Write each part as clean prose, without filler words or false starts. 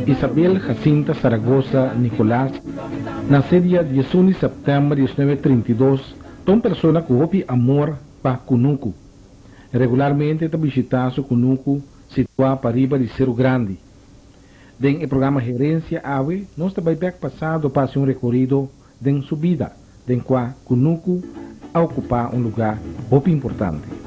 Isabel Jacinta Zaragoza Nicolaas nase dia diesun di sèptèmber diesnuebe trinta i dos, ta un persona ku hopi amor pa kunuku. Regularmente ta bishitá su kunuku situá pariba di Seru Grandi. Den e programa Herensia awe nos ta bai bèk pasado pa hasi un rekorido den su bida, den kua kunuku a okupá un lugá hopi importante.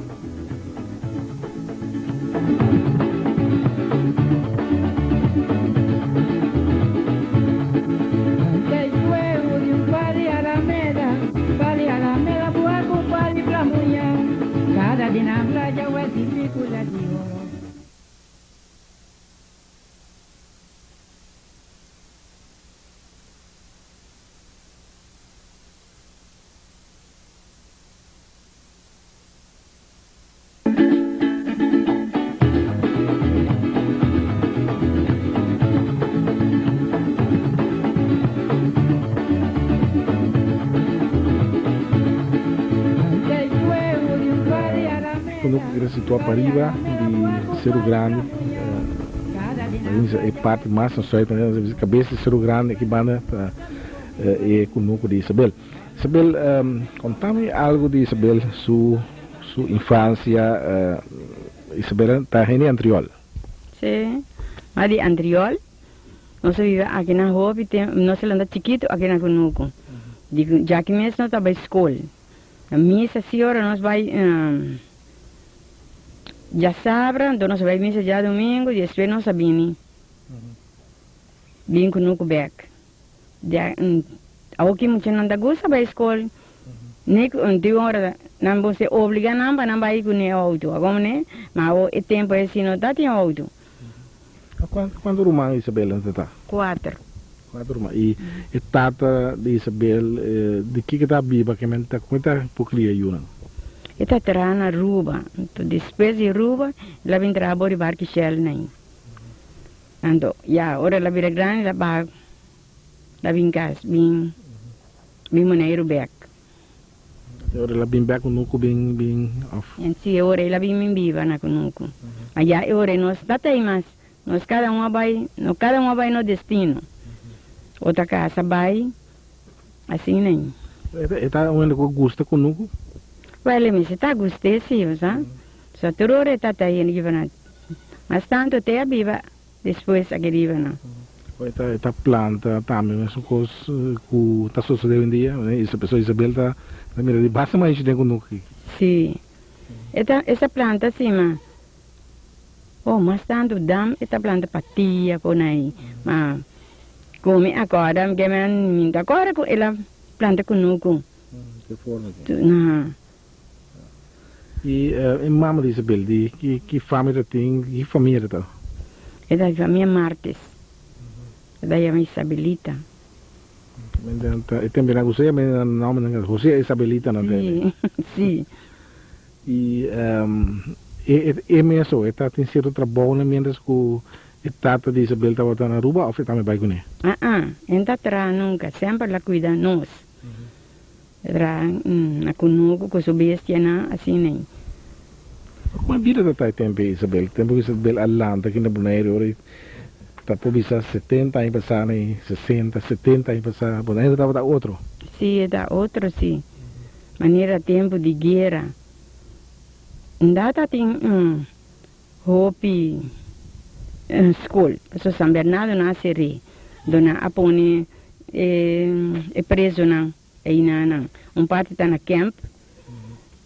Cuando cu keda situa pariba di Seru Grandi, e parti mas na zuid, cabes di Seru Grandi aki banda ta e kunuku di Isabel. Isabel, kontami algu di Isabel su su infansia. Isabel ta hende di Antriol. Sí, ma di Antriol. Nos a biba aki na hopi tempu, nos a lanta chikitu aki na kunuku. Di djaki mes nos ta bai skol. Na misa si ora nos bai djasabra, anto nos a bai misa djadumingu, despues nos a bini bin kunuku bek. Ya awoki muchanan ta gusta bai skol, ni ku un tin ora nan bo se obliga nan pa nan bai ku ne outo, akomo ne? Ma awo e tempo esi no ta tin outo. Kuantu ruman Isabel nan ta ta? Kuater. Kuater ruman. I e tata di Isabel di kiko ta biba ke men ta kon e ta por kria yunan? E ta traha na Aruba, anto despues di Aruba el a bin traha bo riba Arki Shell nan. Anto, ya, ora el a bira grandi, el a baha, el a bin cas, bin, bin Boneiru bek. E ora el a bin bek kunuku bin, bin, of? En si, e ora el a bin bin biba na kunuku. Ma ya e ora nos ta ta ei mas, nos cada un a bai, no cada un a bai nos destino. Otro casa bai, asina ei. E ta un hende ku gusta kunuku? Wel, e mester ta gust'é si, bo sa. So tur ora e ta ta hende ki bana Mas tanto te a biba despues aki riba no. E ta e ta planta tambe mesun kos ku ta sosode oyendia pasobra Isabel ta ta mira di basta maishi den kunuku aki. Si e ta esa planta si ma oh mas tanto dam e ta planta patia kon ai ma ku mi akorda mi ke mi ta akorda ku el a planta kunuku. Ke forma ki? Naha. I e mama di Isabel di ki ki fami ta tin, ki famia ta ta? E ta di famia Martes. E ta yama Isabelita. E tempu nan José yama nan nomber nan José Isabelita nan ta yama. Si, si. I e e mes so e ta tin sierto trabounan mientras ku e tata di Isabel tabata na Aruba of e tambe bai kuné? Ah ah, e no ta traha nunka, semper la kuida nos. Ra na kunuku ku su bestianan asina ei. Kuma bida ta ta e tempu ei, Isabel? Tempu ku Isabel a lanta aki na Boneiru, ora ei ta por bisa setenta aña pasá na ei, sesenta, setenta aña pasá, Boneiru tabata otro. Sí, e ta otro, sí. Manera tempu di guera. Nda ta tin un hopi skol. Pasobra San Bernardo nan a ser'é, do nan a pone e presonan. Einanan. Un parti ta na Kemp,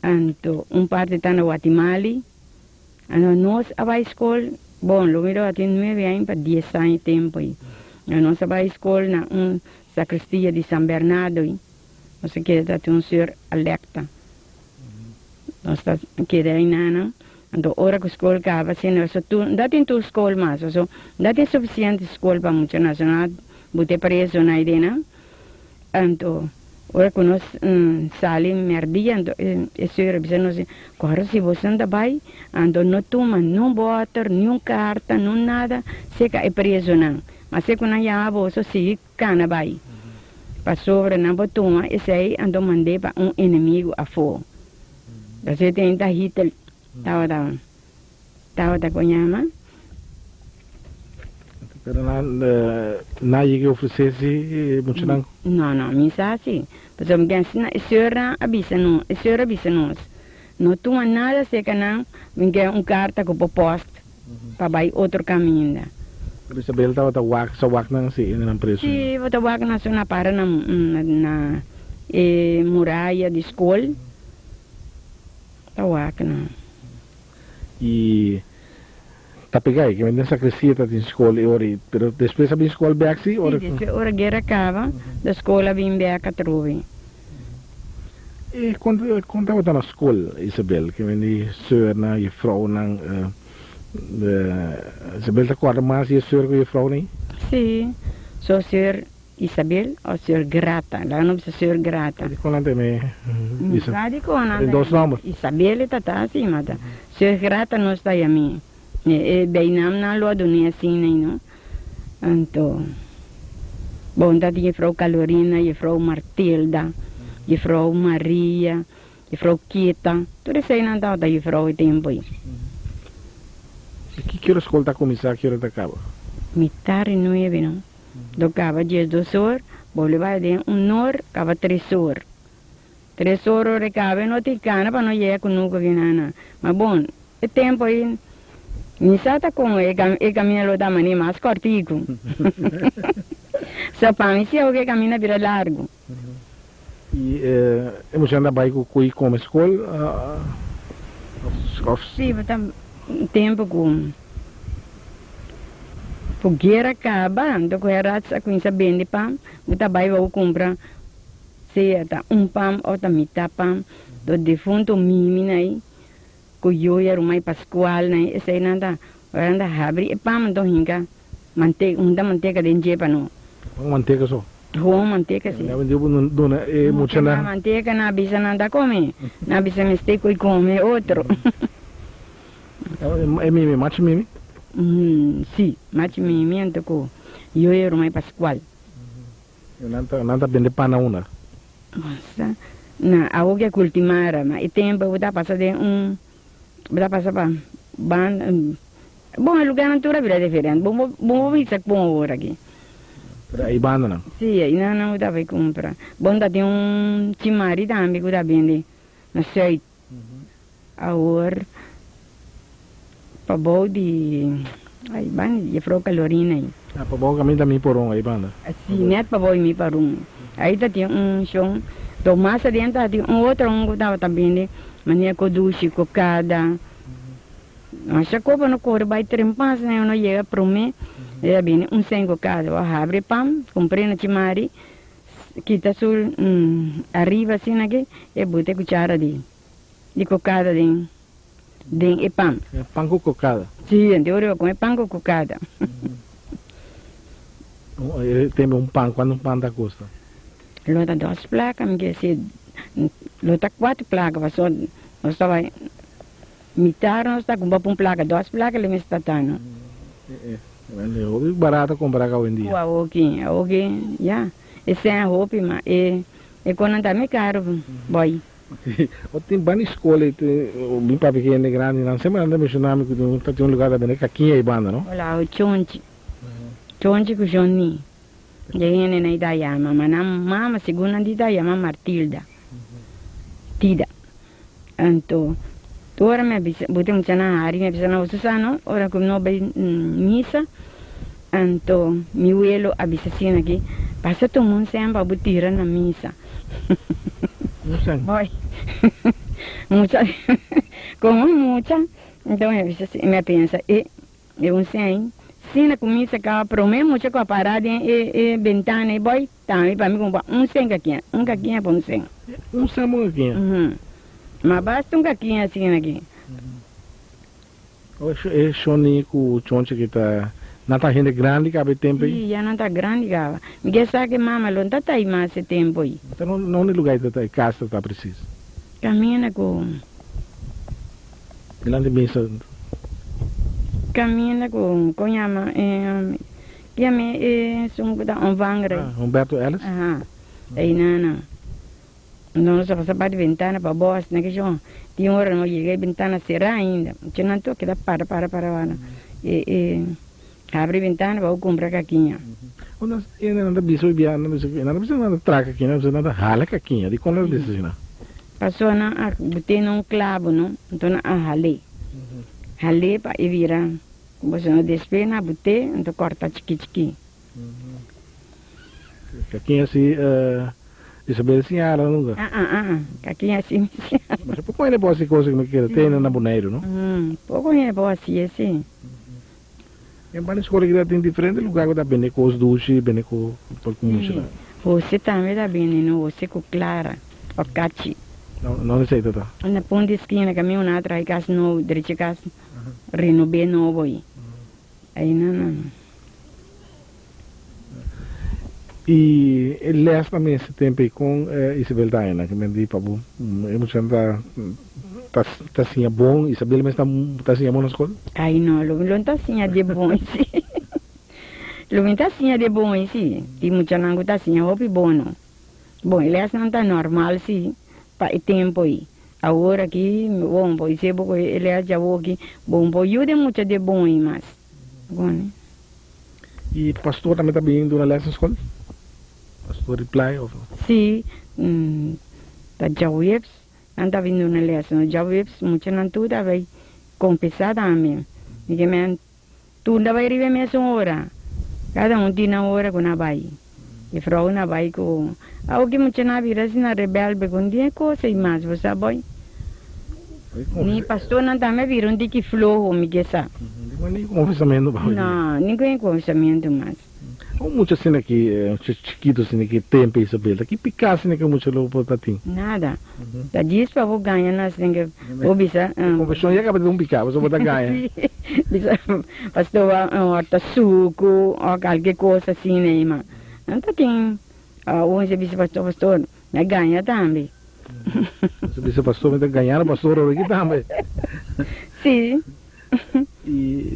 anto un parti ta na Watimali. Anto nos a bai skol, bon, lo mi tabatin nuebe aña pa dies aña tempu ei. Nos a bai skol na un sakristia di San Bernardo ei. Nos a keda ta tin un seur Alecta. Nos ta keda einanan. Anto ora ku skol kaba asina, pasobra tur, no ta tin tur skol mas, pasobra no ta tin sufisiente skol pa mucha nacional bute presonan ei den. Anto, ora ku nos sali mèrdia, anto e suegra bisa nos, Kòrda si boso ta bai, anto no tuma niun bòter, niun karta, niun nada seka e prezunan. Ma se ku nan yama boso, sigui kana bai. Pasobra nan por tuma esei, anto mand'é pa un enemigu afó. Pasobra e tene ta Hitler tabata, tabata ku yama. Pero nan nan yega ofresé si muchanan? No, no, mi sa si. Pasobra mi ken asina e seurnan a bisa nos, e seur a bisa nos, no tuma nada serka nan, mi ken un karta ku por post pa bai otro kaminda. Pero Isabel tabata wak, sa wak nan si e nan preso. Si, bo ta wak nan su na para na na e muraya di skol, ta wak nan. I ta pega ei, kimente den sakristia ta tin skol e ora ei, pero despues a bin skol bek si? Si, despues ora guera kaba, de skol a bin bek atrobe. E kon kon tabata na skol, Isabel? Kimente di seurnan, jefrounan, Isabel ta kòrda mas di e seur ku jefrounan ei? Si, so seur Isabel o Seur Grata, laga no bisa Seur Grata. Dikon nan ta me bisa? Sa dikon nan ta dos nomber. Isabel e tata si, ma ta Seur Grata nos ta yam'é. E bijnaam nan lo a dun'é asina ei no. Anto, bon ta tin jefrou Calorina, jefrou Martilda, jefrou Maria, jefrou Kita, tur eseinan tabata jefrou e tempu ei. I ki ora skol ta kuminsá, ki ora ta kaba? Mitar di nuebe no. Do kaba 12 or, bolbe bai den un or, kaba tres or. Tres or ora e kaba e no tin kana pa no yega kunuku aki nana. Ma bon, e tempu ei mi sa ta kon e e kaminda lo ta manera mas kòrtiku. So pa mi si awo ku e kaminda bira largu. I e muchanan ta bai ku kui kome skol òf? Sí, bo ta tempu ku. Ku guera kaba, anto ku e rats a kuminsá bende pan, bo ta bai wou kumpra sea ta un pan òf ta mitá pan. Do defunto Mimi na ei, ku Yoya Rumai Pascual na ei, eseinan ta ora nan ta habri e pan anto hinka manteka, hunta manteka den dje pa no. Gewoon manteka so? Gewoon manteka si. Nan a bindi bo duna e muchanan. Manteka nan a bisa nan ta kome, nan a bisa mester ku e kome otro. E mimi, machi mimi? Si, machi mimi anto ku yoyo rumai Pascual. Nan ta nan ta bende pan na unda? Sa, na awo ke kultimara, ma e tempo bo ta pasa den un, bo ta pasa pa ban, bon e lugarnan tur a bira diferente, bo bo bo bisa kon awor aki. Pero ei bandanan? Si, einan bo ta bai kumpra. Bon ta tin un chimari tambe ku ta bende na Zuid. Awor pa bou di ay banda di jefrou Calorina ay. Ah, pa bou caminda mi poron ay banda. Si, net pa bou di mi poron. Ay ta tin un shon, do mas aden ta tin un otro un cu tabata bende manera codushi, cocada. Masha copa no core bay trempas ne no yega prome, e a bini un cen cocada. Bo a habri pan, cumpre na chimari. Kita su ariba asina aki e buta e cuchara di di cocada den den e pan. E pan cu cocada? Si, anto ora bo come pan cu cocada. E tembe un pan, cuanto un pan ta custa? Lo ta dos placa, mi kier si lo ta cuatro placa pasobra nos ta bay mitar nos ta cumpra pa un placa, dos placa lo mester ta no. E hopi barato compra aca hoy en dia. Cu awoki, awoki ya, e seña hopi ma e e conan tambe caro boy. O tin banda escola y mi papia ki hende grandi nan semper nan ta menciona mi cu ta tin un lugar ta bende cakiña y banda no. Hola o chonchi, chonchi cu shoni de hende nan ta yama ma nan mama segun nan di ta yama Martilda, Tida. Anto, tur ora mi a bisa, bo tin muchanan hari, mi a bisa nan, boso sa no, ora ku no bai misa, anto mi welo a bisa asina aki, pasa tuma un sèn pa bo tira na misa. Un sèn? Boy, mucha, komo mucha, anto mi a bisa asina, mi a pensa, e, e un sèn, asina ku misa kaba, promé mucha ku a para den e e bentana ei, boy, Tambe pa mi kumpra un sen kakiña, un kakiña pa un sen. Un sen pa un kakiña? Uhum. Ma basta un kakiña asina aki. E shoni ku chonchi ki ta, nan ta hende grandi kaba e tempu ei? Si, ya nan ta grandi kaba. Mi ke sa ke mama lo no ta ta ei mas e tempu ei. Ta na unda lugar e ta, e kas ta ta presis? Kaminda ku. Dilanti misa. Kaminda ku, kon yama e. Yami e esun ku ta onvanger ei. Ah, Humberto Ellis? Aha, ei nan. Nos a pasa pa di bentana pa bos na kishon. Tin ora no yega e bentana será ainda. Muchanan tur keda para para para para. E e. Habri bentana pa bo kumpra kakiña. Unda hende nan ta bisa hoy bia, nan ta bisa, nan ta bisa nan ta traha kakiña, nan ta bisa nan ta hala kakiña. Dikon nan ta bisa asina? Pasobra nan a bot'é na un klabo, no? Anto nan a hal'é. Hal'é pa e bira, pasobra despues nan a bot'é, anto kòrta chikí chikí. Kakiña si Isabel sin hala nunca? Ah ah ah, kakiña si mi sin hala. Masha poko hende por hasi cosa ku mi kere tene na Boneiru, no? Poko hende por hasi esei. En banda escola ki ta tin diferente lugar ku ta bende kos dushi, bende ku pa ku mucha Sí, Jose tambe ta bende no, Jose ku Clara of Cachi. No, no esei ta ta? Na punta di esquina kaminda un a traha kas nobo, drecha kas, renob'é nobo ei. Ei nan nan. I e les na mester tempu ei kon Isabel ta haña nan? Ke men di pa bo e muchanan ta ta ta siña bon, Isabel mes ta ta siña bon na skol? Ai no, lo mi lo ta siña de bon si. Lo mi ta siña de bon si. Tin muchanan ku ta siña hopi bon no. Bon e lesnan ta normal si pa e tempu ei. Awor aki bon por isé bo ku e les djawoki bon por yuda e mucha de bon ei mas. Bon. Y pastor tambe ta bin duna les na school? Pastor di playa of no? Si, ta djaweps nan ta bin duna les. No djaweps muchanan tur ta bay confesa tambe. Mi ke men tur ta bay riba e mesun ora. Cada un tin nan ora cu nan bay. E vrouw nan bay cu awo ki muchanan a bira asina rebelde cu un dia cosa y mas bo sa boy. Ni pastornan tambe a bira un tiki floho, mi ke sa. Ni confesamentu pa hoy dia. No, ningun confesamentu mas. Un mucha asina ki, mucha chikitu asina ki tempe Isabel, ta ki piká asina ki un mucha lo por ta tin? Nada. Ta djis pa bo gaña nan asina ke bo bisa. E confesion ya kaba di un piká, pasobra bo ta gaña. Si, bisa pastor a horta suku o kalke kos asina ei, ma nan ta tin, un se bisa pastor, pastor, Mi a gaña tambe. Bo bisa pastor mi ta gañando pastor ora aki tambe. Si. Y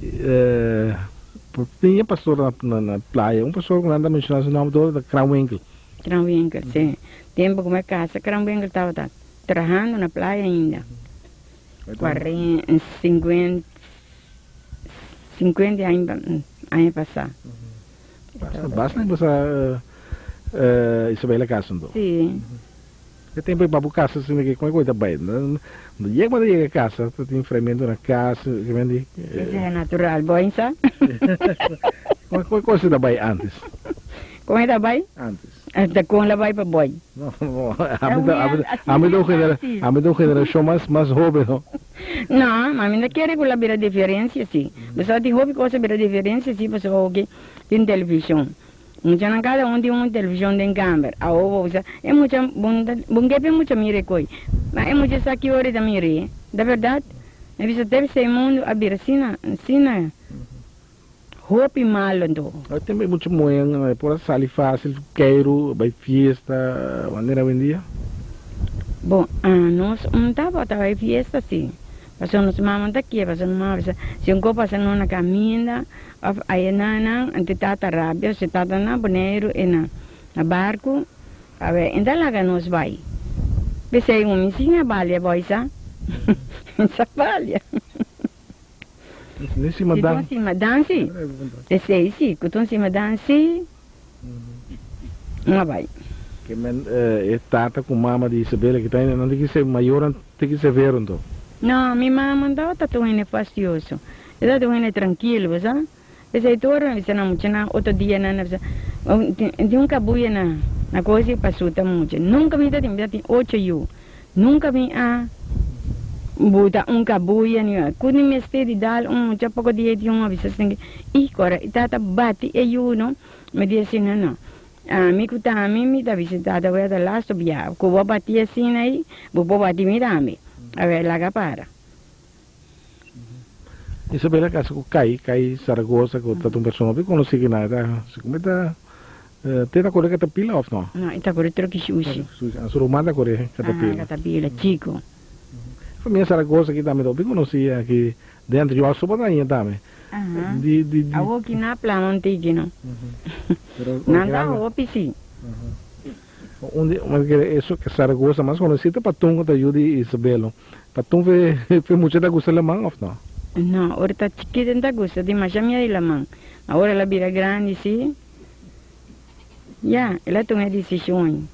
por tin e pastor na playa un pastor cu nan ta menciona su nomber tur ta Kranwinkel. Kranwinkel si. Tempo cu mi a casa Kranwinkel tabata trahando na playa ainda. Cuarenta, cincuenta, cincuenta aña pasa. Basta, basta en bosa Isabela casa anto. Sí. E tempo e babu casa asina ke con e ta bai. No yega cuando yega casa ta tin fremento na casa ke men di. Ese es natural boy sa. Con e cosa ta bai antes? Con e ta bai? Antes. Ta con la bai pa boy. No, ami ta un ami ta un generacion mas mas hoben no. No, ma mi no kere cu la bira diferencia si. Bo sa tin hopi cosa bira diferencia si pasobra hopi tin television. Muchanan cada un tin un television den camber. Awo bo bisa e mucha bo no ke pa e mucha mira e coy. Ma e mucha sa ki ora e ta mira e. Ta berdad? Mi bisa debe ser e mundo a bira asina, asina hopi malo anto. Hoy tempo e mucha muhen por a sali facil keiru bay fiesta manera awendia. Bon, anos un tabata bay fiesta si. Pasobra nos mama ta kier, pasobra nos mama bisa, si un ko pasa nos na kaminda of aya nan nan, anto e tata rabia, si e tata na Boneiru e na na barku, awe e ta laga nos bai. P'esei un mi sin a balia boy sa, mi sa balia. Ni sima Si dan. ton sima dan si, p'esei si, ku ton sima dan si, un a bai. Ke men e tata ku mama di Isabela ki ta ainda nan tin ki ser mayornan tin ki severo anto. No, mi mama no tabata ta un hende fastioso. E tabata un hende trankil, bo sa. P'esei tur ora mi bisa nan muchanan otro dia nan a bisa, tin un kabuya na na kosi pa suta mucha. Nunka mi ta tin, mi ta tin ocho yu. Nunka mi a buta un kabuya ni ku ni mester di dal un mucha poko dia tin un a bisa asin, ih kora e tata bati e yu no. Mi di asina no. Ami ku ta ami mi ta bisa tata wea ta lasto bia ku bo bati asina ei bo por bati mi tambe awe laga para. Isabel a kasa ku Kai, Kai Zaragoza ku ta un persona hopi konosí ki nan e ta si kuma e ta te ta kore katapila òf no? No e ta kore troki shushi. Su ruman ta kore katapila. Aha katapila chiko. Famia Zaragoza aki tambe ta hopi konosí aki dentro yo a soba ta aña tambe. Aha. Di di di. Awo ki na plama un tiki no. Pero Nan ta hopi si. Un di un kere eso ke Zaragoza mas konosí ta Patun ku ta yu di Isabelo. Patun fe fe mucha ta gusta laman òf no? No, ora ta chikito e ta gusta tin masha miedo di laman. Ma ora el a bira grandi si, ya, el a tuma e desishon.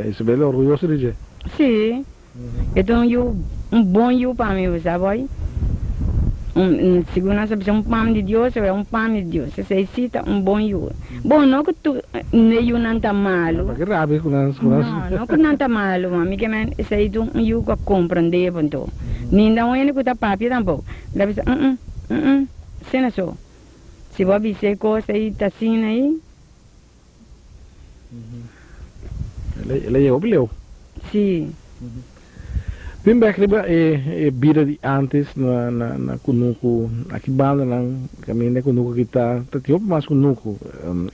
Isabel orguyoso di dje? Si, e ta un yu, un bon yu pa mi, bo sa boy. Un, segun nan sa bisa un pam di Dios, e un pam di Dios. Esei si ta un bon yu. Bon, no ku tur e yunan ta malu. Pa ke rabia ku nan, ku nan. No, no ku nan ta malu, ma mi ke men esei ta un yu ku a komprendé bo anto. Ninda un hende ku ta papia tampoko. Mi ta bisa, um, um, asina so. Si bo a bisa e kos ei ta asina ei. El a yega hopi leu. Sí. Bin bek riba e bida di antes na kunuku. Aki bandanan kaminda e kunuku aki ta, ta tin hopi mas kunuku,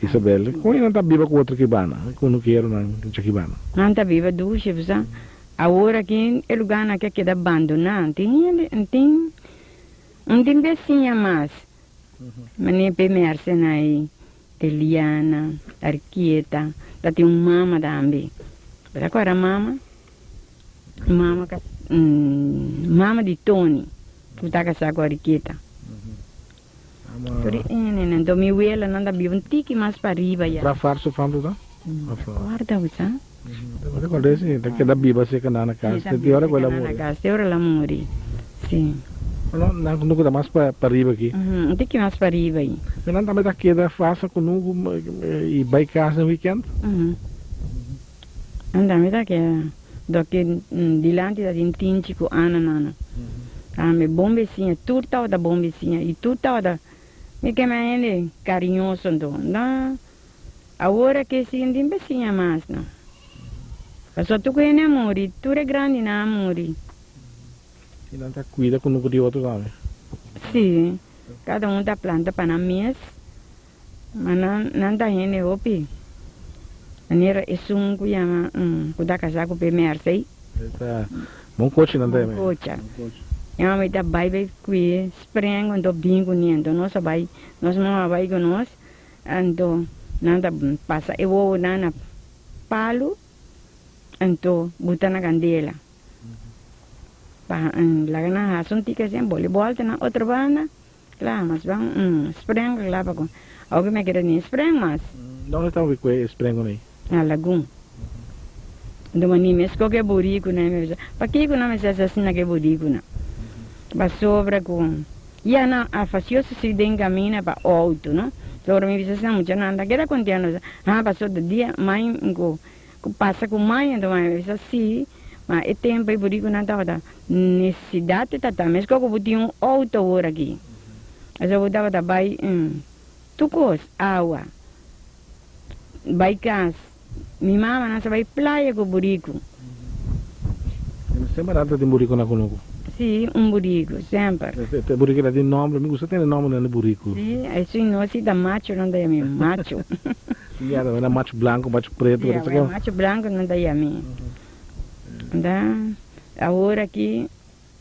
Isabel. Kon nan ta biba ku otro kibana, kunukeronan djakibana? Nan ta biba dushi, bo sa. Awor aki e lugarnan aki a keda bandoná. No tin hende, no tin, no tin besiña mas. Manera p'e mersenan ei. Eliana, Arquieta, ta tin un mama tambe. Bo ta kòrda mama? Mama ka mama di Tony ku ta kasá ku Arquieta. Tur e nenan. Anto mi welanan ta biba un tiki mas pariba ya. Pra farso famto ta? No ta kòrda bo sa. Bo ta kòrda si ta keda biba serka nan na kas te ora ku el a muri. Te ora el a muri, si. No, nan kunuku ta mas pa pariba aki. Un tiki mas pariba ahi. Pero nan tambe ta keda fasa kunuku i bai kas den weekend? Nan tambe ta keda. Dòkter dilanti ta tin Tinchi ku Ana nana. Tambe bon besiña, tur tabata bon besiña i tur tabata mi keme hende kariñoso anto. No. Awor aki si no tin besiña mas no. Pasobra tur ku hende a muri, tur e grandinan a muri. I nan ta kuida kunuku di otro tambe? Si, kada un ta planta pa nan mes, ma nan nan ta hende hopi. Manera esun ku yama ku ta kasá ku Pe Mercey. E ta bon kochi nan ta yama. Bon kocha. E mama ta bai bai kuye sprengu anto bin kuné, anto nos a bai, nos mama a bai ku nos. Anto nan ta pasa e wowonan na palu, anto buta na kandela pa laga nan hasi un tiki asin, boli bolta na otro banda, kla mas ban un sprengu kla pa ku awor ku mi a keda ni spreng mas. Donde ta ku e sprengunan ei? Na lagun. Anto mi a skohe e burikunan, mi a bisa, pakiko nan mester hasi asina ku e burikunan? Pasobra ku Ya nan a fasioso si den camina pa auto no. So ora mi bisa asina muchanan ta keda contento bisa ha paso ta dia mai cu cu pasa cu mai anto mai mi bisa si ma e tempo e buricunan tabata necesidad ta ta mesco cu bo tin un auto awor aki pasobra bo tabata bay tur cos awa bay cas mi mama nan sa bay playa cu buricu. Semper nan ta tin burico na cunucu? Si, un burico, semper. E burico ta tin nomber? Mi gusta tene nomber nan e burico. Si, esun no si ta macho nan ta yam'e macho. Ya, ta wena macho blanco, macho preto. Si, awor macho blanco nan ta yam'e. Da, awor aki,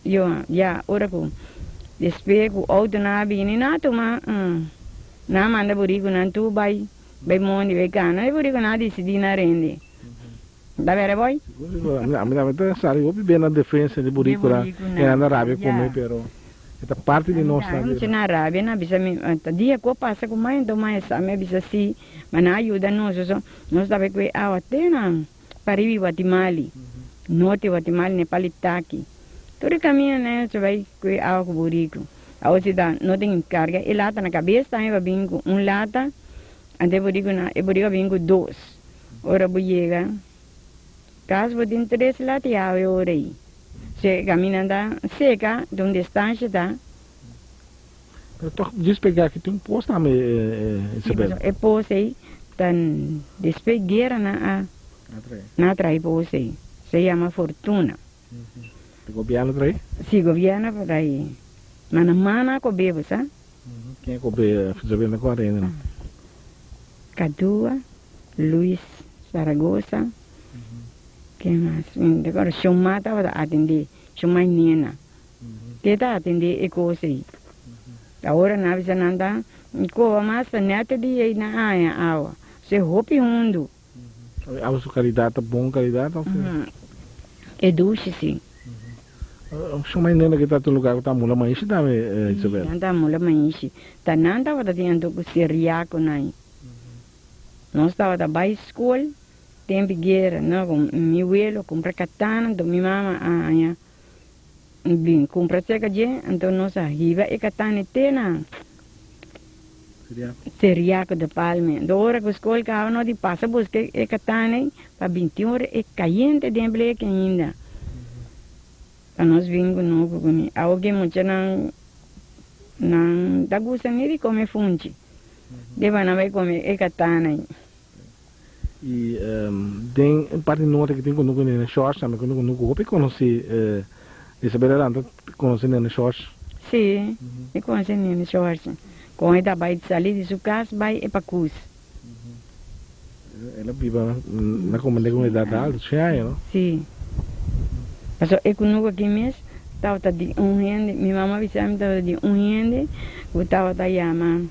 yo, ya, ora cu despues cu autonan a bini, nan a tuma, nan a manda buriconan tur bay, bay mondi, bay cana. E buriconan a dicidi nan rende. Ta bere boy? Ami tambe ta sali hopi bien na defensa di burikura e nan ta rabia ku mi pero e ta parti di nos tambe. Ami na rabia nan a bisa mi ta dia ku a pasa ku mai anto mai a sa mi a bisa si ma nan a yuda nos so nos ta bai ku e awa te na pariba di Guatimali norte di Guatimali ne Palitaki tur e kaminda nan nos ta bai ku e awa ku buriku awo si ta no tin karga e lata na kabes tambe pa bin ku un lata anto e buriku na e buriku a bin ku dos. Ora bo yega kas bo tin tres lat i awe ora ei. Se kaminda ta seka, ta un distansha ta. Pero tog djis pega aki tin un pos tambe Isabel. Si, e pos ei ta despues guera nan a nan a traha e pos ei. Se yama Fortuna. E gobierno traha ei? Si, gobierno a traha ei. Ma nan mama a kobe bo sa. Ken a kobe Isabel na kòrda ainda no? Kadua, Luis Zaragoza, ken mas? Mi ta acorda Shoma tabata atende, Shoma y Nena. Te ta atende e cos ey. Awor nan a bisa nan ta coba mas pa nete di ey nan haña awa. Se hopi hundu. Awa su calidad ta bon calidad of? E dushi si. Su mai nena ki ta tin lugar ku ta mula maishi tambe, Isabel. Nan ta mula maishi. Ta nan tabata tin anto ku seriaco nan. Nos tabata bai skol tempi guera, no, ku mi welo kumpra katana, anto mi mama a haña bin kumpra serka dje, anto nos a hiba e katana te na Seriaco de Palme. Anto ora ku skol kaba nos di pasa buska e katana ei pa bin tin ora e kayente den bleki ainda pa nos bin ku noku kuné. Awoke muchanan nan ta gusta ni di kome funchi. Deba nan bai come e katana ei. Y den parti norte ki tin kunuku Nene Shorsh tambe kunuku kunuku hopi konosi Isabel Adelante konosi Nene Shorsh? Si, mi konosi Nene Shorsh. Kon e ta bai sali di su kas bai e pakus. El a biba na komende ku un edat alto, shen aña no? Si. Pasobra e kunuku aki mes tabata di un hende, mi mama a bisa mi tabata di un hende ku tabata yama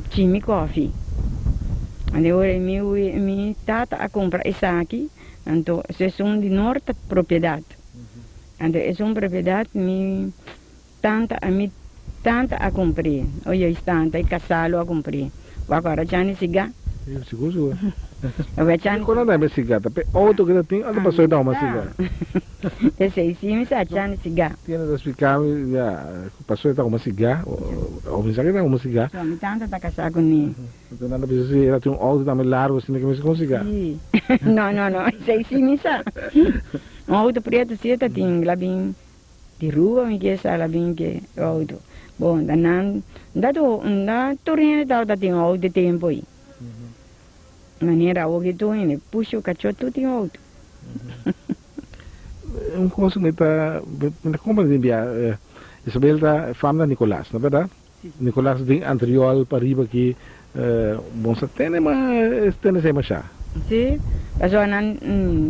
Chimi Kofi. Anto ora mi mi tata a kumpra esaki, anto esun di Norte propiedat. Anto esun propiedat mi tanta a mi tanta a kumpr'é, oye is tanta i kasá lo a kumpr'é. Wak ora chani sigá. Sigur sigur. Ora chani. Kon nan ta sigá? Ta p'e outo ku ta tin òf ta pasobra e ta huma sigá? Esei si mi sa chani sigá. Tiene ta splika mi ya ku pasobra e ta huma sigá òf mi sa ke ta huma sigá. So mi tanta ta kasá kuné. Enton nan ta bisa si e ta tin un outo tambe largu asina ke mester kon sigá. Si. No no no esei si mi sa. Un outo pretu si e ta tin la bin. Di Ruba mi ke sa la bin ke auto. Bon, ta nan da tu da tur hende tabata tin auto e tempo ei. Manera awor ki tur hende pusho kachó tur tin auto. Un cosa mi ta mi ta comprende bia Isabel ta fam na Nicolas, no berdad? Nicolas den anterior pa riba aki bon sa tene ma es tene esei masha. Si, pasobra nan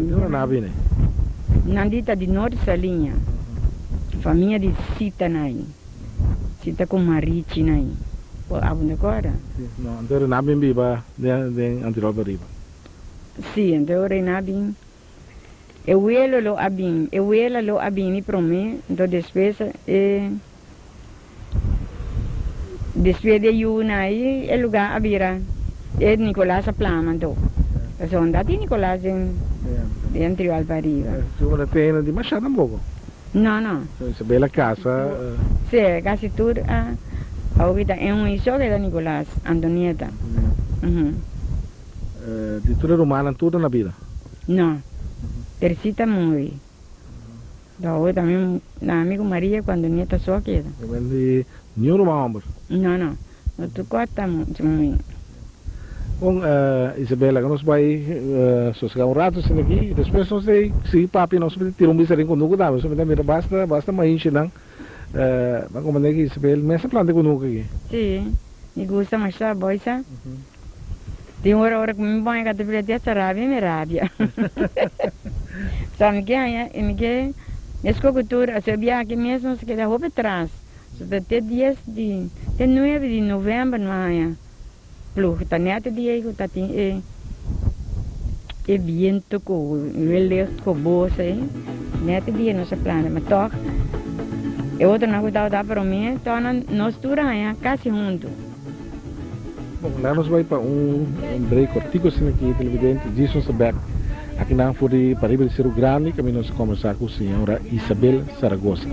Di ora nan a bini? Nan di ta di Norte Saliña, famia di Sita nan, Sita ku Marichi nan, bo abo no korda? Si, no, anto ora nan a bin biba den anterior pa riba. Si, anto ora nan a bin, e welo lo a bin, e wela lo a bini prome, anto despues e. Despues di e yuna ei e lugar a bira e Nicolas a plama anto. Pasobra unda tin Nicolas den den Tribal pariba. Su no tene di masha tampoco. No no. So Isabel a casa. Si, casi tur a awor ta en un iso keda Nicolas, Antonieta. Di tur e rumannan tur ta na bida? No. Teresita muri. Dawe ta mi na ami ku Maria ku Antonieta so a keda. E ben di niun ruman homber? No, no. No tur kos ta muchu muy. Bon, Isabel, laga nos bai sosega un rato asina aki i despues nos ta sigui papia. Nos mester tira un bista den kunuku tambe. Nos mester mira basta, basta mainshinan. Ban komprende ki Isabel mes a planta e kunuku aki. Sí, mi gusta masha boisa. Tin ora ora ku mi baña ka ta bira di esta rabia mi rabia. Sa mi ke haña i mi ke meskos ku tur a ser biaha aki mes nos a keda hopi tras. So ta te dies di te nuebe di november no a haña plug. Ta nèt e dia ei ku ta tin e e biento ku wellicht ku bos ei. Nèt e dia nos a planta ma tòg e otronan ku tabata promé tòg nan nos tur a haña kasi huntu. Bon, laga nos bai pa un break kortiku asina aki, televidente. Djis nos ta bek akinan for di pariba di Seru Grandi, kaminda nos a kombersá ku señora Isabel Zaragoza.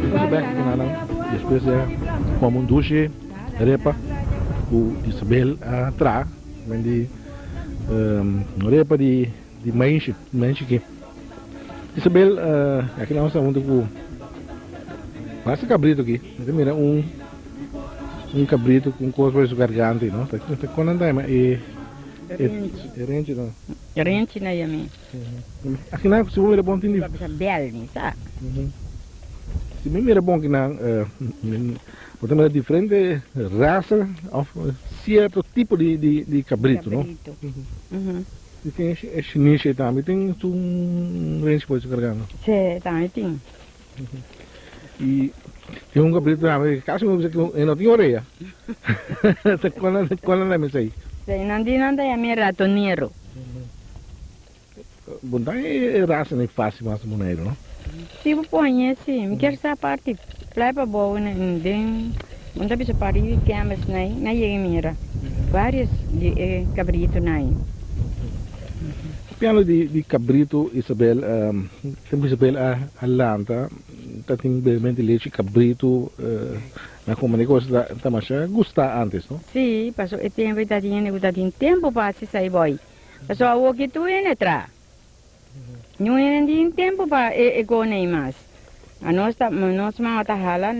Nos bek na nan despues di a come un dushi repa cu Isabel a traha, men di repa di maishi, maishi ki. Isabel, aki nan nos ta hunto ku basta kabrito aki. Mi ta mira un un kabrito ku un kos por su garganta no. Ta kon nan ta yama e Renchi. E renchi ta. Renchi na yami. Akinan si bo mira bon tin di. Bisa bel mi sa. Si mi mira bon kinan bo ta mira diferente rasa of cierto tipo di di di cabrito no. Cabrito. Si tin e shinishi tambe tin su renchi por su cargando. Si tambe tin. Y tin un cabrito tambe casi mi bisa cu e no tin orea. Cual cual nan ta mester? Si nan di nan ta yama e ratonero. Bon ta e rasa ni fácil mas Boneiru no? Si bo poñe si, mi kier sa parti playa pabou den bo ta bisa parti di Kembes nai, mi a yega mira varios di e cabritonan ai. Papiando di cabrito Isabel, tempo Isabel a lanta ta tin bebimento di lechi cabrito na come di cosa ta masha gusta antes no? Si, paso e tempo ta tin hende cu ta tin tempo pa haci esai boy. Pasobra awor ki tur hende tra. Niun hende tin tempu pa e kone ei mas. Anos ta, nos mama ta hala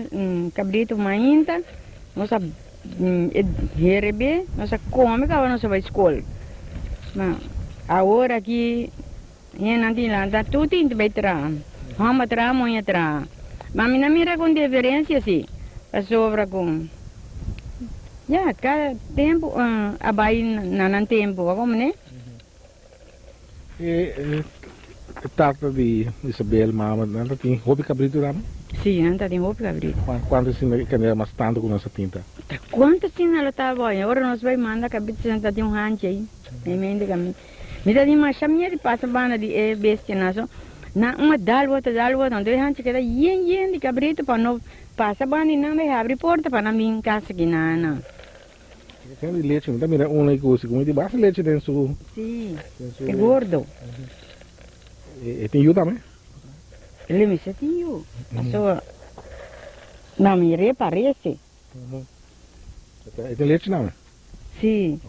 kabritu mainta, nos a herebé, nos a kome kaba nos a bai skol. Ma awor aki hendenan tin lanta tur tin ta bai traha. Hòmber traha, muhé traha. Ma mi na mira ku un diferensia si, pasobra ku. Ya, cada tempu a bai na nan tempu, bo como ne? E tata di Isabel, mama, nan ta tin hopi cabrito tambe? Si, nan ta tin hopi cabrito. Cuanto asina e cantidad mas tanto cu nos a tin ta? Ta cuanto asina lo ta boy? Ora nos bai manda cabrito nan ta tin un hanchi ayi, mi mente cami. Mi ta tin masha miedu di pasa banda di e bestianan so. Nan un a dal otro, dal otro, anto e hanchi keda yen yen di cabrito pa no Pasa banda i nan bai habri porta pa nan bin casa ki nan nan. Ken di leche mi ta mira uno ku si ku di basta leche den su. Si, e gordo. E tin yu tambe? E mester tin yu. Pasobra na mi re parece. E tin leche tambe? Si.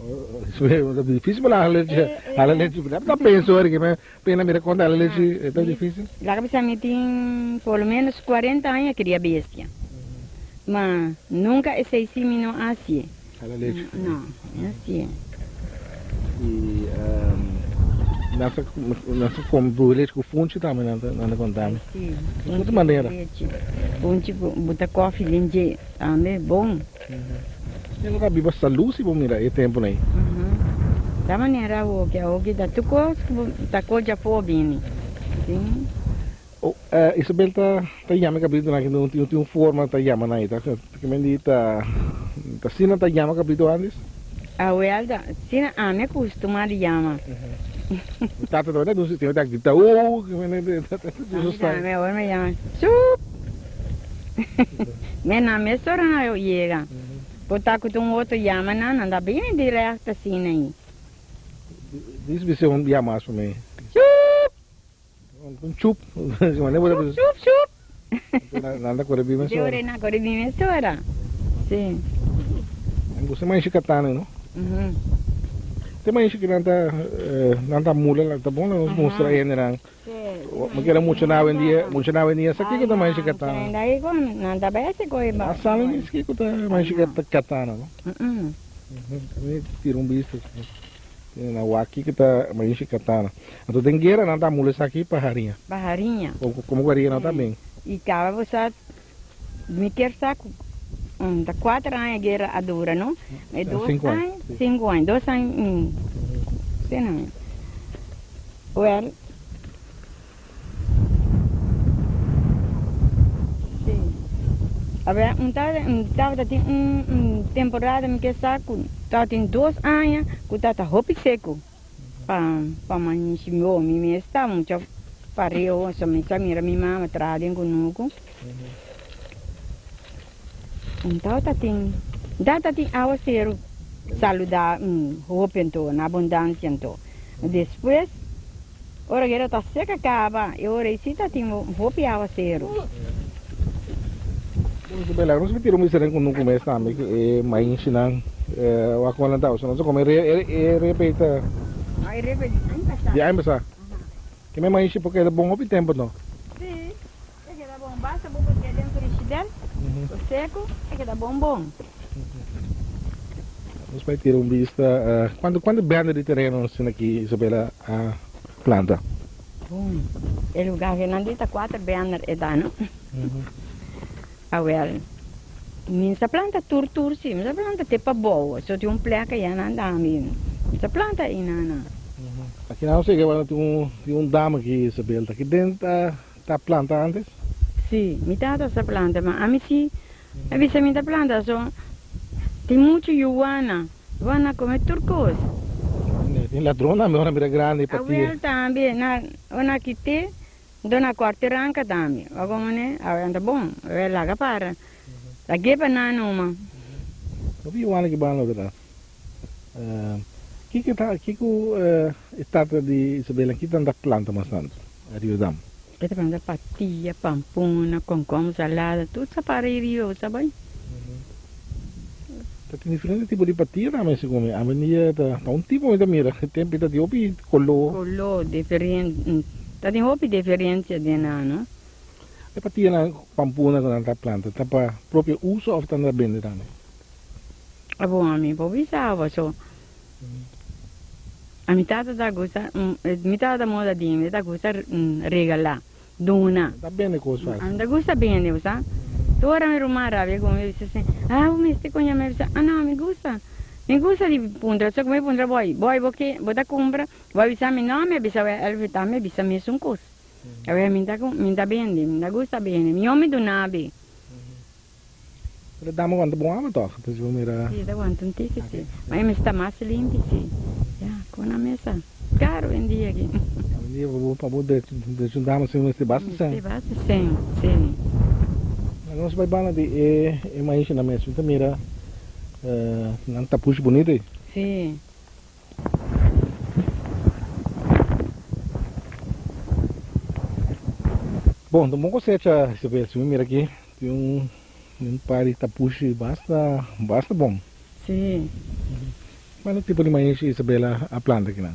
Ta dificil pa hala leche, hala leche. Ta pensa ora ki pena mira konta hala leche, e ta dificil. Laga bisa mi tin por lo menos cuarenta aña cria bestia. Ma nunca esey si mi no haci'e. Hala leche. No, mi haci'e. Y nan sa nan sa come bebe leche cu funchi tambe nan ta nan ta conta mi. Si. Di otro manera. Leche. Funchi cu buta koffie den dje tambe bon. E no ta biba salú si bo mira e tempunan ei. Ta manera awoki, awoki ta tur kos ku bo ta kocha afó bini. Si. Oh, Isabel ta ta yama e kabritonan aki no tin un forma ta yama nan ei ta kimendi ta ta asina ta yama kabrito antes? Awel ta asina ami a kustumá di yama. Mi tata tabata dun sistema ta grita ooh kimendi ta Ami tambe awor mi yama Chup! Me nan mesora nan a yega. Por ta cu ta un otro yama nan, nan ta bini direct asina ahi. Dis bisa un bia mas pa mi. Chup! Un chup. Chup, chup, chup. Nan ta core bin mesora. De ora nan core bin mesora. Si. Nan gusta maishi katana, no? Te maishi cu nan ta nan ta mula, ta bon nos mustra hendenan. Mi kere mucha na awendia, mucha na awendia sa kiko ta maishi katana. Nan ta bai hasi koe ba. A sali ni kiko ta maishi katana no. Mi tira un bista. Na wak kiko ta maishi katana. Anto den guera nan ta mula esaki pa hariña. Pa hariña. Como ku hariña nan ta bin. I kaba bo sa mi kier sa ku ta kuater aña guera a dura no. E dos aña, sinku aña, dos aña, si no. Well, sí. A ver, un ta, un tabata tin un, un temporada mi ke sa ku tabatin dos aña ku tabata hopi seku pa pa manshi bo. Mi mes ta mucha pareu, so mi sa mira mi mama traha den kunuku. Un tabata tin, un tabata tin awaseru saluda hopi anto, na abundansia anto. Despues, ora ku e ta seka kaba, e ora ei si ta tin hopi awaseru. Isabela, nos a tira un bista den kunuku mes tambe ku e mainshinan wak ku nan ta usa. Nos a kome e repe ei ta. No, e repe di aña pasá. Di aña pasá. Keme mainshi por keda bon hopi tempu no? Si. E keda bon basta bo por keda den frishidèr ku seku e keda bon bon. Nos bai tira un bista cuanto cuanto bende di tereno asina aki Isabela a planta? Bon, e lugar aki nan di ta cuater bender e ta no. Awel, mi sa planta tur tur si, mi sa planta te pabou, so tin un plek aya nan tambe, mi sa planta einan. Aki nan nos yega wak tin un tin un dama aki Isabel, ta aki den ta ta planta antes? Si, mi tata sa planta, ma ami si A bisa mi ta planta so tin muchu yuwana, yuwana come tur cos. Tin ladron tambe ora mira grandi pa ti. Awel tambe na ora kite nto na corte ranca tambe wak como ne awel ta bon awel laga para lag'e pa nan numa. No tin yuwana ki banda otro lado. Kiko ta kiko e tata di Isabela ki tanta planta mas tantu Rio Dam? E ta planta patia, pampuna, konkom, salada, tur sa para e rio, sa bai. Ta tin diferente tipo di patia tambe segun mi. Awendia ta ta un tipo mi ta mira, e tempo ta tin hopi koló. Koló diferente, ta tin hopi diferencia den nan, no? E patianan pampuna ku nan ta planta ta pa propio uso òf ta nan ta bende tambe? Abo ami por bisa abo so. Ami tata ta gusta, mi tata moda di mi ta gusta regala, duna. Ta bende cos fácil. Ami ta gusta bende, bo sa. Tur ora mi ruman rabia cu mi, mi bisa así, ah bo mester cuña mi, mi bisa, ah no, mi gusta, mi gusta di puntra, so cu mi puntra boy, boy bo ke, bo ta cumpra? Bo a bisa mi no, mi a bisa el, mi a bisa mesun cos. Awe mi ta, mi ta bende, mi ta gusta bende, mihor mi duna be. Pero dama wanta bon awa toch? Entonces bo mira. Si, ta wanta un tiki si. Ma e mester ta mas limpi si. Ya, con na mesa. Caro hoy-en-dia aki. Hoy-en-dia pa bo pa bo drecha un dama si mester basta sen. Mester basta sen, si. Laga nos bai banda di e e maisha na mes. Mi ta mira nan tapushi bonito ei. Si. Bon, ta un bon cosecha Isabel. Si mi mira aki tin un un par di tapushi basta basta bon. Sí. Cuanto tipo di maishi Isabel a planta akinan?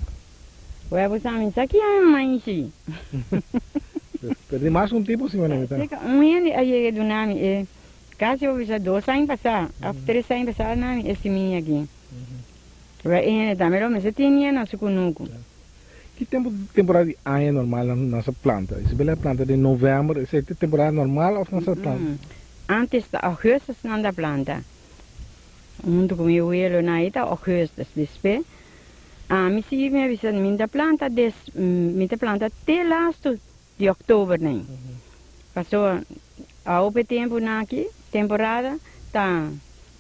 Wea bo sa mi sa ki a maishi. Pero tin mas un tipo si manera ta. Un hende a yega duna mi e casi bo bisa dos aña pasa of tres aña pasa a duna mi e simia aki. Wea e hende tambe lo mester tenia na su kunuku. Ki tempu temporada di aña normal nan nan sa planta? Isabel a planta den november, esei ta temporada normal of nan sa planta? Antes ta augustus nan ta planta. Huntu ku mi welonan ei ta augustus. Despues ami si mi a bisa mi ta planta des mi ta planta te lastu di oktober nan. Pasobra awo pa e tempunan aki, temporada, ta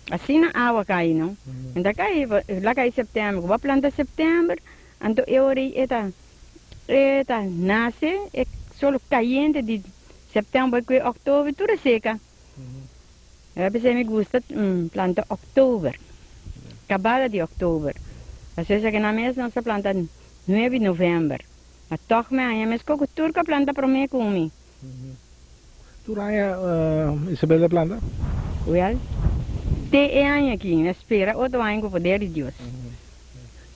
asina awa kai no. Mi ta kai, la kai september, ku bo a planta september, anto e ora ei e ta e ta nase e solo kayente di september ku e oktober tur a seka. A pesar mi gusta planta oktober, kabada di oktober. Pasobra esaki nan mes nos a planta nuebe di november. Ma tòg mi haña mes koko tur ku a planta promé ku mi. Tur aña Isabel ta planta? Wèl, te e aña aki, mi a spera otro aña ku poder di Dios.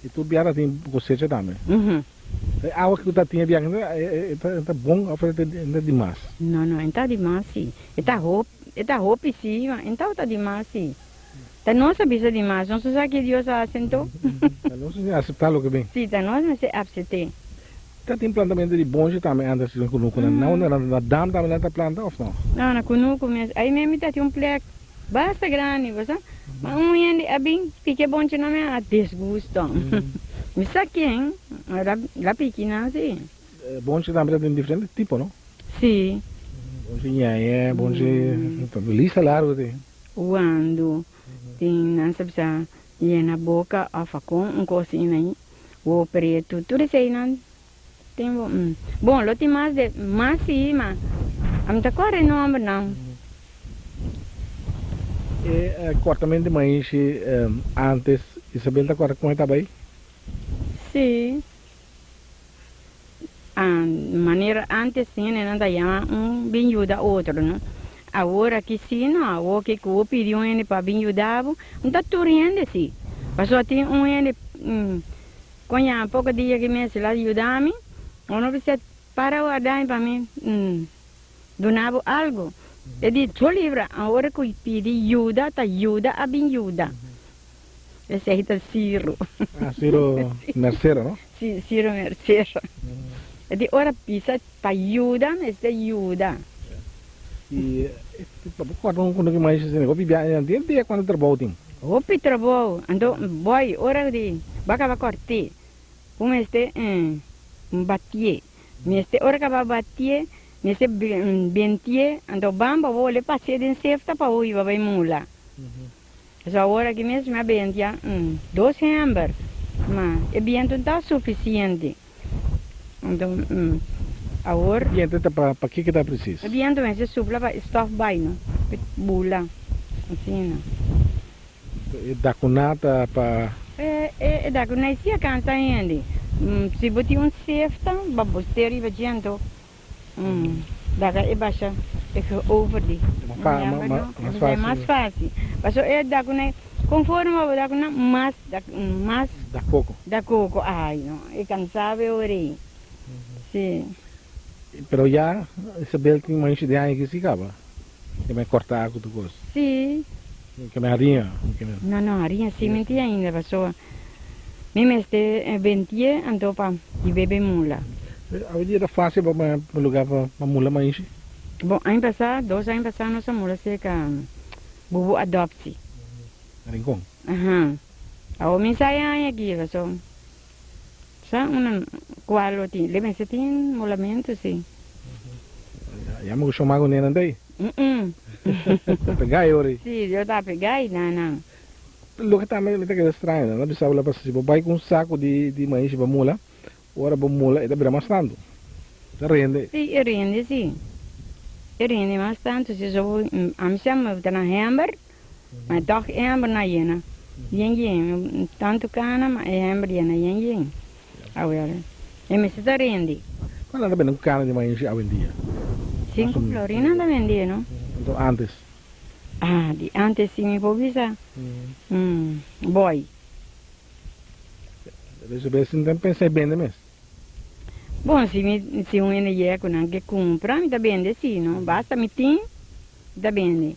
I tur biaha ta tin kosecha tambe? E awa ku ta tin e biaha e ta bon òf e ta dimas? No, no, e ta dimas si. E ta hopi, e ta hopi si, ma e ta dimas si. Ta nos a bisa dimas, nos no sa ke Dios a hasi anto. Ta nos mester aseptá loke bin. Si, ta nos mester apsept'é. Ta tin plantamentu di bonchi tambe antes den kunuku nan. Na unda nan na dam tambe nan ta planta òf no? No, na kunuku mes. Ai mes mi ta tin un plek basta grandi, bo sa. Ma un hende a bin piki e bonchinan mi a disgusto. Mi sa ken, la piki nan si. Bonchi tambe ta den diferente tipo, no? Si. Bonchi ñañe, bonchi, lista largo tin. Wando tin nan sa bisa yena boka of akon un kos asina ahi, wo pretu, tur eseinan tin bo. Bon, lo tin mas de mas si, ma ami ta kòrda e nòmbernan. E kòrtament di maishi antes, Isabel ta kòrda kon e tabata ei? Si. Manera antes hendenan ta yama un bin yuda otro no. Awor aki si no, awor ke ku bo pidi un hende pa bin yuda bo, no ta tur hende si. Pasobra tin un hende kon yama poko dia ki mester la yuda mi, uno bisa para warda mi pa mi duna bo algo. E di, Cho libra, awor ku pidi yuda ta yuda a bin yuda. Esei ta Ciro. Ah, Ciro Mercero, no? Si, Ciro Mercero. E di ora pisa pa yuda, mester yuda. I pa bo kòrda un kunuki mas asina, hopi biaha den dia kuantu trabou tin? Hopi trabou. Anto bòi ora di bo a kaba kòrt'é, bo mester batié. Mester ora kaba batié, mester bentié, anto ban pa bo wòl'é pas'é den sefta pa bo hiba bai mula. So awor aki mes mi a bentia dos hember, ma e bientu no ta sufisiente. Anto awor. E bientu ta pa kiko ta presis? E bientu mester supla pa e stof bai no, pa e bula asina. E dakuná ta pa. E dakuná si a kansa hende. Si bo tin un sefta, ba bo ste riba dje anto Daga e basha e over di hember no e mas fácil paso e da ku nan conforme bo da ku nan mas mas da koko da koko ay no e cansado e ora ei si. Pero ya Isabel tin manshi di aña ki si caba ke me corta cu tur cos si ke me hariña no no hariña si mi tin ainda pasobra Mi mester bentié anto pa di bebe mula. Awendia ta fácil pa pa lugar pa mula maishi? Bon, aña pasá, dos aña pasá nos a mula serka Bubu Adoptie. Na Rincon? Aha. Awor mi sa e aña aki paso sa una cual lo tin, le mester tin mulamentu si. Ya mi ku shoma ku nenan ta ei? Ta pegá e ora ei? Si, yo ta pegá ei nan nan. Loke tambe mi ta keda straño nan ta bisa bo la pasa si bo bai ku un saku di di maishi pa mula, ora bo mula e ta bira mas tantu, ta rende. Si e rende si, e rende mas tantu si so bo ami sa mi ta na hember, ma tòg e hember no a yena yen yen, tantu kana ma e hember yena yen yen, awel e mester ta rende. Kual nan ta bende un kana di maishi awendia? Sinku florin nan ta bende no. Anto antes? Ah, di antes si mi por bisa boy. Bes bes sin ta pensa e bende mes. Bon, si mi si un hende yega ku nan ke kumpra mi ta bende si no, basta mi tin mi ta bende.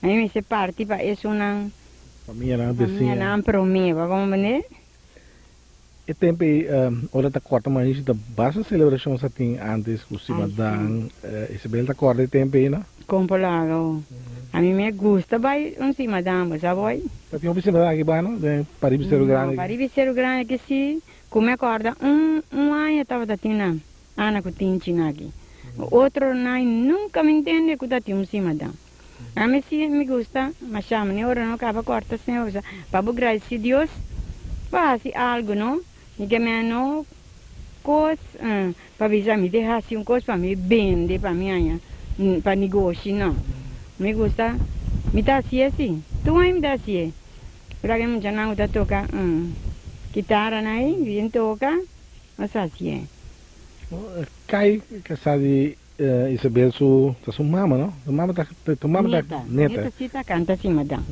A mi mester parti pa esunnan Famianan, besiña. famianan promé, bo a komprende? E tempu ei ora ta kòrta maishi ta basta selebrashon sa tin antes ku simadan. Isabel ta kòrda e tempu ei no? Kon por laga ho. A mi me gusta bai un simadan bo sa boy. Ta tin hopi simadan aki bai no den Paribi Seru Grandi No Paribi Seru Grandi aki si ku me kòrda un un aña tabata tin nan Ana ku Tinchi nan aki. Otro nan nunka mi ntende ku ta tin un simadan. A mi si mi gusta masha mi ora no kaba korta sin usa pa bo gradisi Dios bo hasi algo no mi ke mea no kos pa bisa mi te hasi un kos pa mi bende pa mi haña pa negoshi no mi gusta mi ta hasié si tur aña mi ta hasié ora ke muchanan ku ta toka kitara nan ei bien toka nos hasié. Kai kasa di Isabel su ta su mama no? Su mama ta tu mama ta Neta. neta. Neta si ta canta si madam.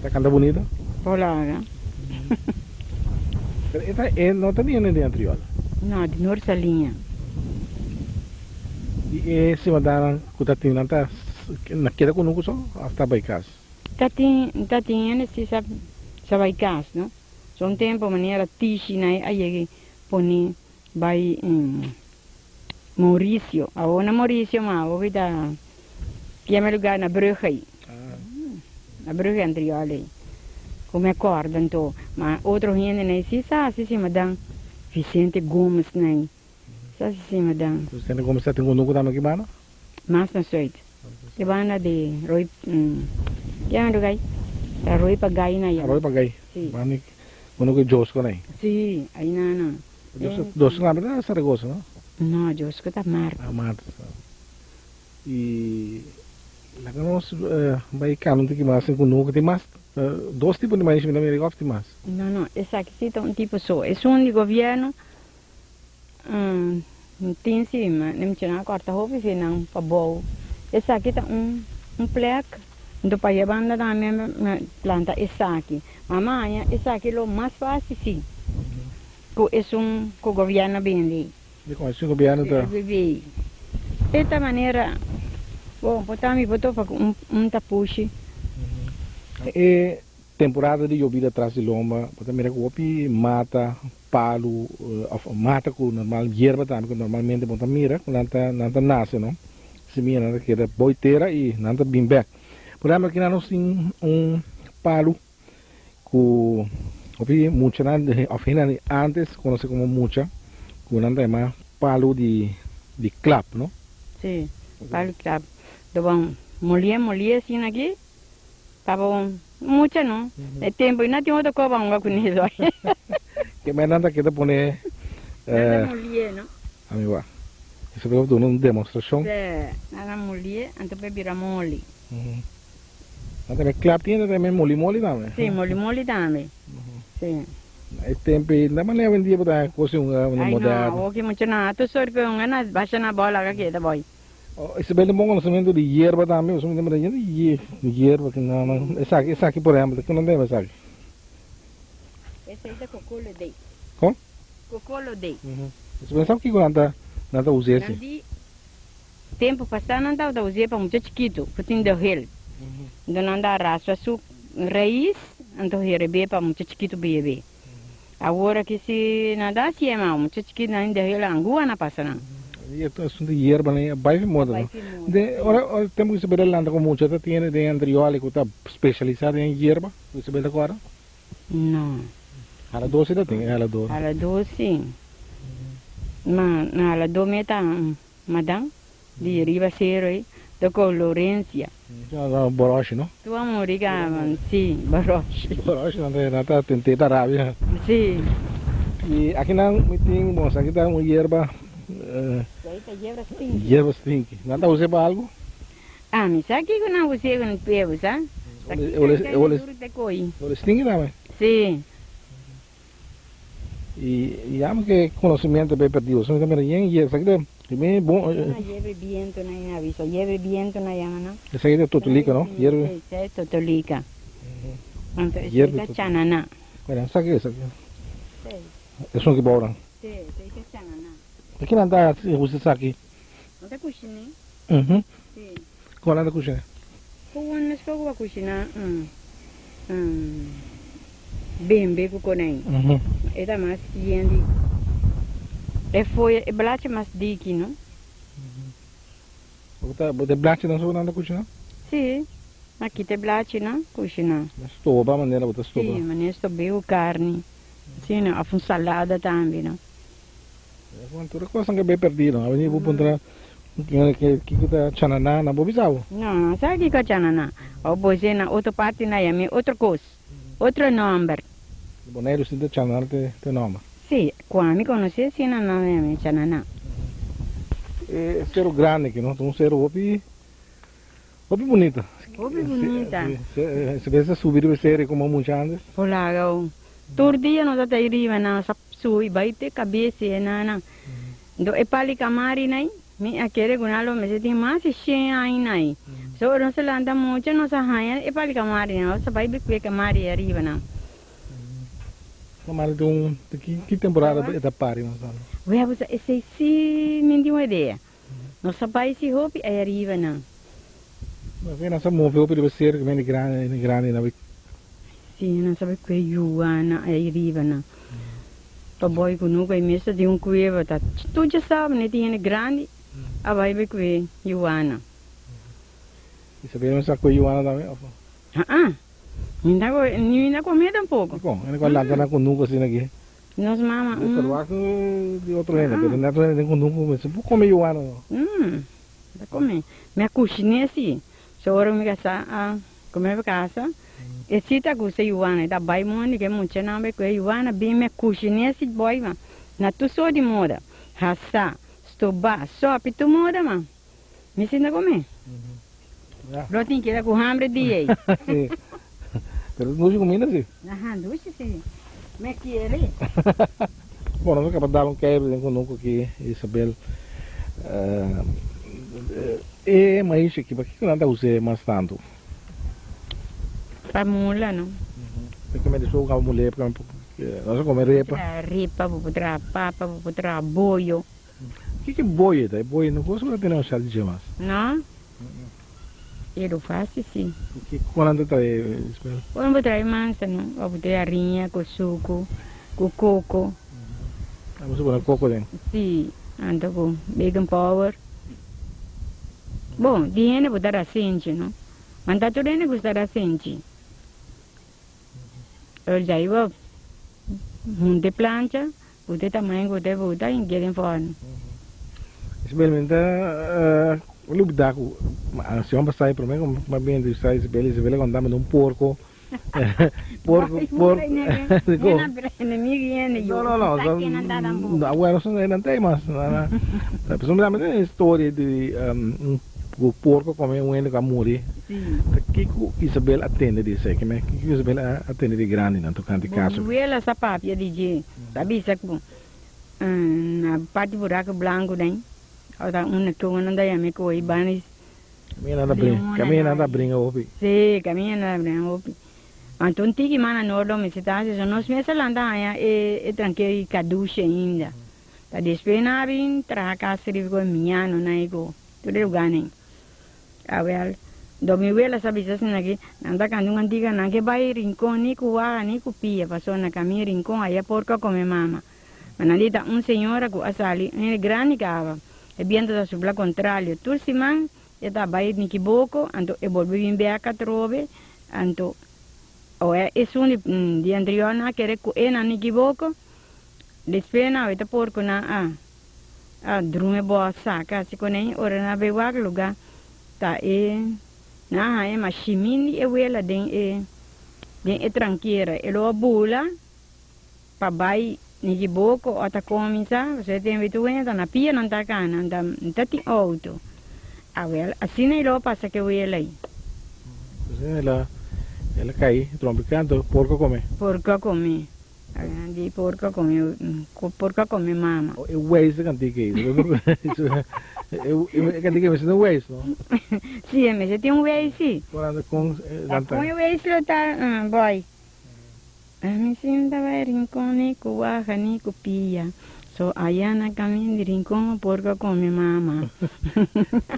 Ta canta bonito? Hola. Pero e ta e no ta niene di Antriol. No, di Noord Saliña. Y e simadana cu ta tin nan ta na keda cu nucu so of ta bay cas? Ta tin ta tin hende si sa sa bay cas no. Son tempo manera Tishi na e a yega pone Bai Mauricio. Awor na Mauricio ma awor ki ta kieme lugar na brug ei. Na brug Antriol ei. Ku mi a korda anto. Ma otro hende nei si sa hasi si madan Vicente Gomez nei sa hasi si madan. Vicente Gomez ta tin kunuku tambe ki banda? Mas na zuid. E banda di Rooi kieme lugar ei? Ta Rooi Pagai na ya. Rooi Pagai. Si. Banda kunuku Josco nei. Si, ai na na. Josco tambe ta na Zaragoza, no? No, Josco ta Martes. Ah, Martes. Y laga nos bai cana un tiki mas sin cu nunca tin mas dos tipo di maishi mi ta mira of tin mas? No, no, esaki si ta un tipo so. Esun di gobierno tin si, ma ne mencioná corta hopi si nan pa bou. Esaki ta un un plek, enton pa e banda tambe planta esaki. Ma maña esaki lo mas fácil si. Ku esun ku gobièrnu bindi. Dikon esun gobièrnu ta. Bibi. E ta manera bo por ta mi por topa ku un tapushi. E Temporada di yobida tras di lomba, bo ta mira ku hopi mata, palu, òf mata ku normal, yerba tambe ku normalmente bo ta mira ku nan ta nan ta nase no, simia nan ta keda boi tera i nan ta bin bèk. Por ehèmpel aki nan nos tin un palu ku hopi muchanan òf hendenan di ántes konosé komo mucha ku nan ta yama palu di di klap no. Sí, palu di klap. Dobon molié molié asina aki. Taba un mucha no. E tempo i no tin otro koba hunga ku ne so. Ke men nan ta keda pone. Nan ta mulié no. Ami wak. Esaki lo duna un demostrashon. Sí, nan ta mulié anto pa e bira moli. Nan ta klap tin ta tambe moli moli tambe. Sí, moli moli tambe. Sí. E tempo ei na manera awendia bo ta kosi hunga moderno. Ai no, awor ki mucha nan a tur sort ku hunga nan basha na bola ka keda boy. Isabel tin bon konosementu di yerba tambe, pasobra mi ta mira yen di yerba ki nan nan esaki esaki por ehempel ki nan ta yama esaki? Esei ta kokolo dei. Kon? Kokolo dei. Isabel sa kiko nan ta nan ta usa esi? Nan di tempu pasá nan tabata us'é pa mucha chikitu ku tin dohel. Enton nan ta raspa su rais anto herebé pa mucha chikitu bebe. Awor aki si nan ta hasié ma mucha chikitu nan dehel angua na pasa nan. Y e asunto di yerba nan a bai fi moda no. De ora ora tempo cu Isabel a lanta cu mucha ta tiene den anterior cu ta specialisa den yerba cu Isabel ta corda? No. Halador si ta tin e halador. Halador si. Ma na halador me ta madan di riba sero ei ta cu Lorencia. Boroshi no? Tu a muri caba si boroshi. Boroshi nan ta nan ta tent'e ta rabia. Si. Y aki nan mi tin bon esaki ta un yerba. Esaki ta yerba stinki. Yerba stinki. Nan ta us'e pa algo? Ah mi sa kico nan us'e cu p'e sa. Ole stinki tambe? Si. Y yama ke conocimiento bay perdi bo ta mira yen y esaki ta mi bon. Una yerba biento na ina bisa yerba biento na yama no. Esaki ta totolica no yerba. Si esaki ta totolica anto esaki ta chanana. Bueno esaki esaki esun ki bou nan. Si esaki ta chanana. Di kinan ta usa esaki? Nan ta cushine. Si. Con nan ta cushina? Con mes poco pa cushina bembe cu conai. E ta mas yen di e foya e blachi mas diki no. Bo ta e blachinan so nan ta cushina? Si, nan kita e blachinan cushina. Stoba manera bo ta stoba? Si, manera stobe cu carni, asina, of un salada tambe no. Tur e cosnan ke bay perdi no. Awendia bo puntra kiko ta chanana nan bo bisa bo. No, no sa kiko chanana. Of bo se na otro parti nan yam'e otro cos, otro nomber. Boneiru si ta chanana te nomber. Si, cu ami conoce si nan nan yam'e chanana. E cero grandi aki no, ta un cero hopi hopi bunita. Hopi bunita. Si bes ta subi riba e cero como mucha antes. Hola, Tur dia nos a ta riba nan, nos a subi bai te cabes e nan. Enton e pali camari nai, mi a kere cu nan lo mester tin mas di shen aña nai. So ora nos a lanta mucha nos a haña e pali camari nan, nos a bai cu e camari ariba nan. Camari ta un, ki temporada e ta pari mas o menos? Wea bo sa esey si mi tin un idea. Nos a bai si hopi ay ariba nan. Nos a sa move hopi riba ser ku mende grandi grandi na. Si nan sa bai kue yuga na ay riba nan. Pa boy ku nuka y mes ta tin un kueba ta tur dja saba ne tin hende grandi a bai bai kue yuana. Y sabia nan sa kue yuana tambe of no? Aa mi ta ni mi ta come tampoco. Dikon? Hende ku a lanta nan ku nuka asina aki. Nos mama un. Perwak di otro hende pero no otro hende tin ku nuka ku bo come yuana no. Ta come. Mi a kushiné si. So ora mi kasa a come pa kasa e si ta gusta yuana e ta bai mondi ke muchanan bai kohe yuana bin mi a kushiné si boy ma na tur sort di moda hasa stobá sopi tur moda ma mi si ta come. Lo tin keda ku hambre di ei. Si. Pero dushi kuminda si. Aha dushi si. Mi kere. Bueno, nos a kaba dal un keiru den kunuku aki, Isabel. E maishi aki, pakiko nan ta us'é mas tantu? Pa mula, no? Porque mi diso kaba mul'é, porque nos a come repa. Bo por traha repa, bo por traha papa, bo por traha boyo. Kiko e boyo ta? E boyo no cosa ku ta tene un shal di dje mas. No? E lo fácil, sí. Kiko nan ta trae, Isabel? Bueno, bo trae mansa, no? Of bo trae hariña ku suku, ku koko. Ah, bo sa pone koko den? Sí, anto ku baking powder. Bon, di hende bo ta rasenchi, no? Ma no ta tur hende gusta rasenchi. Ora djai bo hunta e plancha, buta e tamaño ku bo ta buta i get den fòrnu. Isabel, mi ta lubida ku ansion pasá e promé ku mi a bin entrevistá Isabel, Isabel a konta mi di un porko, porko, porko, no, no, no, awor no nan ta ei mas, pasobra mi ta mira historia di un porko kome un hende ku a muri. Ta kiko Isabel a tende di esei? Kiko Isabel a tende di grandinan tokante e kaso? Bo wela sa papia di dje. Ta bisa ku na parti buraku blanku den, ota unda ku nan ta yama e koe banda Kaminda nan ta bringa, kaminda nan ta bringa hopi. Sí, kaminda nan ta bringa hopi. Anto un tiki mas na nort lo mester ta hasi eso. Nos mes a lanta haña e trankeo di kadusha ainda. Ta despues nan a bin traha kas riba ku e mianonan ei ku tur e lugarnan. Awel, do mi wela sa bisa asina ki, nan ta kanta un kantika, nan ke bai Rincon ni ku waha ni ku pia, pasobra na kamin Rincon aya porko a kome mama. Ma nan di ta un señora ku a sali un hende grandi kaba, e biento ta supla kontralio, tur siman e ta bai Nikiboko, anto e bolbe bin bek atrobe, anto oe esun di di anterior nan a kere ku e na Nikiboko, despues nan aweta porko nan a. A drumi bo a saka asi kuné ora nan a bai wak lugá ta e nan a haña ma shimin di e wela den e den e trankera e lo a bula pa bai Nikiboko o ta kuminsá pasobra e tempu tur wende ta na pia nan ta kana nan ta no ta tin outo awel asina e lo a pasa ku e wela ei. Asina el a el a kai trompiká anto porko a kome. Porko a kome. Di porco come porco come mama. E weis e cantica ei. E cantica ei mester tin un weis, no? Si, e mester tin un weis, si. Con anda con canta. Con e weis lo ta boy. Mi sinta bai rincon ni cu waha ni cu pia. So aya na camin di rincon porco come mama.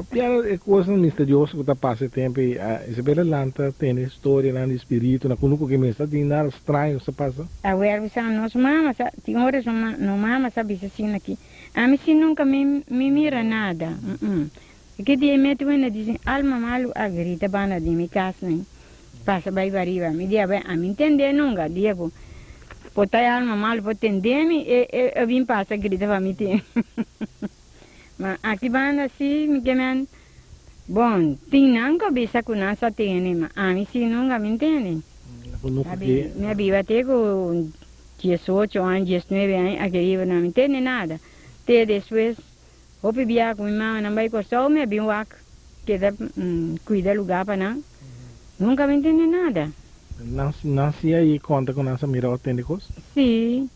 Piano e cosnan misterioso cu ta pasa e tempo ei. Isabel a lanta tende storianan di spiritunan cu nunca ke mester tin nada straño sa pasa. Awer bisa nos mama sa tin ora su no mama sa bisa asina aki ami si nunca mi mi mira nada e ki dia mete wenda dicen alma malu a grita banda di mi cas nan pasa bay bariba mi di awe ami ntende nunca dia cu por ta e alma malu por tende mi e e bin pasa grita pa mi tin ma aki banda si mi ke men Bon, tin nan ku bisa ku nan sa tene, ma ami si nunka mi ntende. Mi a biba te ku diesocho aña, diesnuebe aña aki riba, no mi ntende nada. Te despues, hopi bia ku mi mama nan bai Kòrsou, mi a bin wak keda kuida lugá pa nan. Nunka mi ntende nada. Nan si a konta ku nan sa mira òf tende kos? Si.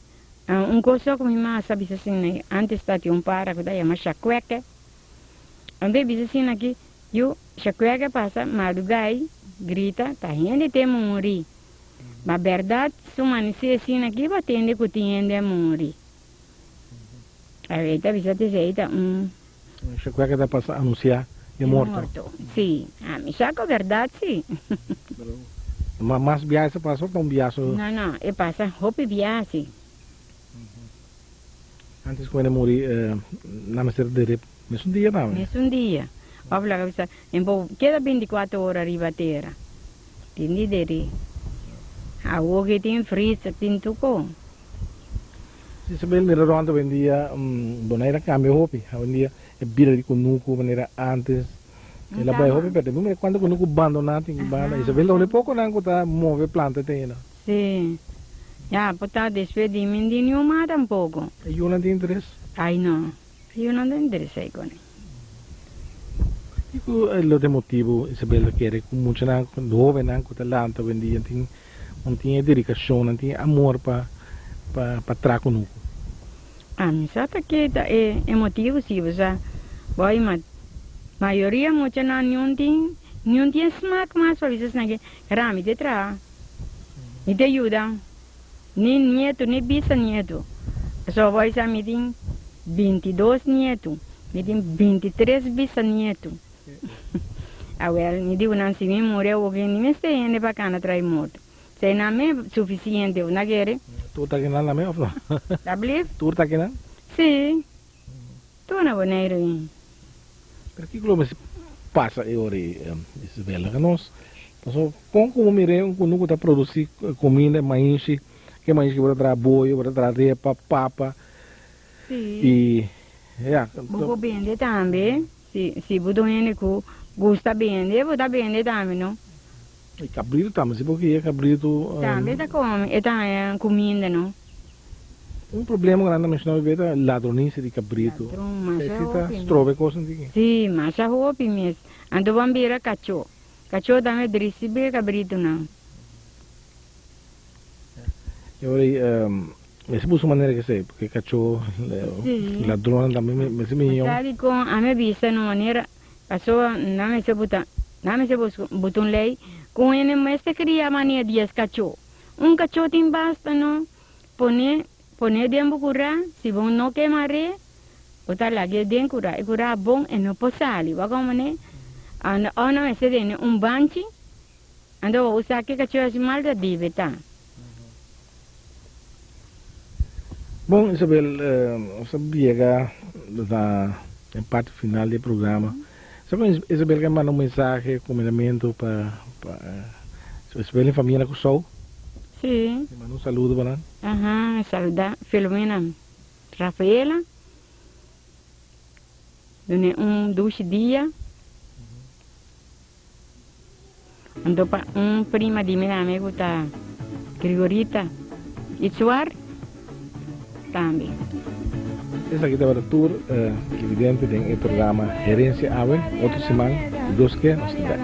Un kos so ku mi mama sa bisa asin, antes tatin un para ku ta yama shakwèkè. Anto e bisa asina aki, Yu, shakuer ke pasa, mardugai, grita, ta hende te muri. Ma bèrdat, su manisé asina aki bo a tende ku tin hende a muri. Awor e ta bisa t'esei ta un. Shakuer ke ta pasa anunsiá e morto. Sí, ami sa ku bèrdat sí. Pero, ma mas biaha sa pasa òf ta un biaha so? No, no, e pasa hopi biaha sí. Antes ku hende muri, nan mester derep mesun dia tambe. Mesun dia. Òf laga bisa, en por keda bintikuater ora riba tera. Tin di deri. Awor ki tin freezer, tin tur kon. Isabel, mira rònt awendia, Bonaire a kambia hopi. Awendia e bida di kunuku manera antes, el a bai hopi pèrdè. Mira kuantu kunuku bandoná tin ki banda. Isabel, ta unda e pokonan ku ta move planta te ainda. Sí. Ya, por ta despues di mi di niun mas tampoco. E yunan tin interes? Ay no, e yunan ta interesa ei con e. Kico lo ta e motibo, Isabel ta kere cu muchanan, hobennan cu ta lanta awendia tin, un tin e dedicacion, nan tin e amor pa, pa, pa tra cunucu? Ami sa ta ke ta e, e motibo si, bo sa, boy, ma mayoria muchanan niun tin, niun tin e smak mas pa bisa esnan ke rami te traha. Mi ta yuda ni nietu ni bisanietu. Pasobra bo sa mi tin bintidos nietu, mi tin bintitres bisanietu. Awel, mi di ku nan si mi muri awor ke ni mester hende pa kana trae morto. Esei nan me sufisiente, bo na kere? Tur ta kinan tambe of no? Ta blief? Tur ta kinan? Si. Tur na Boneiru ei. Pero kiko lo mester pasa e ora ei, Isabel? Laga nos, pasobra kon ku bo mir'é un kunuku ta produsí kuminda, maishi, ke maishi ke bo ta traha boyo, bo ta traha repa, papa, Si. i ya. Bo por bende tambe, si si bo ta un hende ku gusta bende, bo ta bende tambe no. I kabritu tambe, si bo kia kabritu. Tambe ta kome, e ta haña kuminda no. Un problema ku nan ta menshoná hopi ta ladronisia di kabritu. Ladron, masha Esei ta hopi mes. strobe kosnan di. Si, masha hopi mes. Anto bo a bira kachó. Kachó tambe ta risibí e kabritunan. E ora ei mester buska un manera ke esei, porque kachó, ladronnan tambe mester bini Bo yon. sa dikon ami a bisa na un manera, pasobra nan mester buta, nan mester buska buta un lei ku un hende mester kria manera dies kachó. Un kachó tin basta no. Pone, pone den bo kurá, si bo no ke mar'é, bo ta lag'é den kurá. E kurá bon, e no por sali. Bo a komo manera? Ando òf nan mester tene un banchi, anto bo usa ke kachó hasi mal ta debe ta. Bon, Isabel, nos a biega na e parti final di e programa. Sa kon Isabel ke manda un mensahe, kumindamentu pa pa Isabel i famia na Kòrsou? Sí. Mi manda un saludo pa nan. Aha, mi saluda Filomena Rafaela. Dun'e un dushi dia. Anto pa un prima di mi tambe ku ta Grigorita Itzuar tambe. Esaki tabata tur televidente den e programa Herencia Awe. Otro siman, si Dios ke, nos ta bek.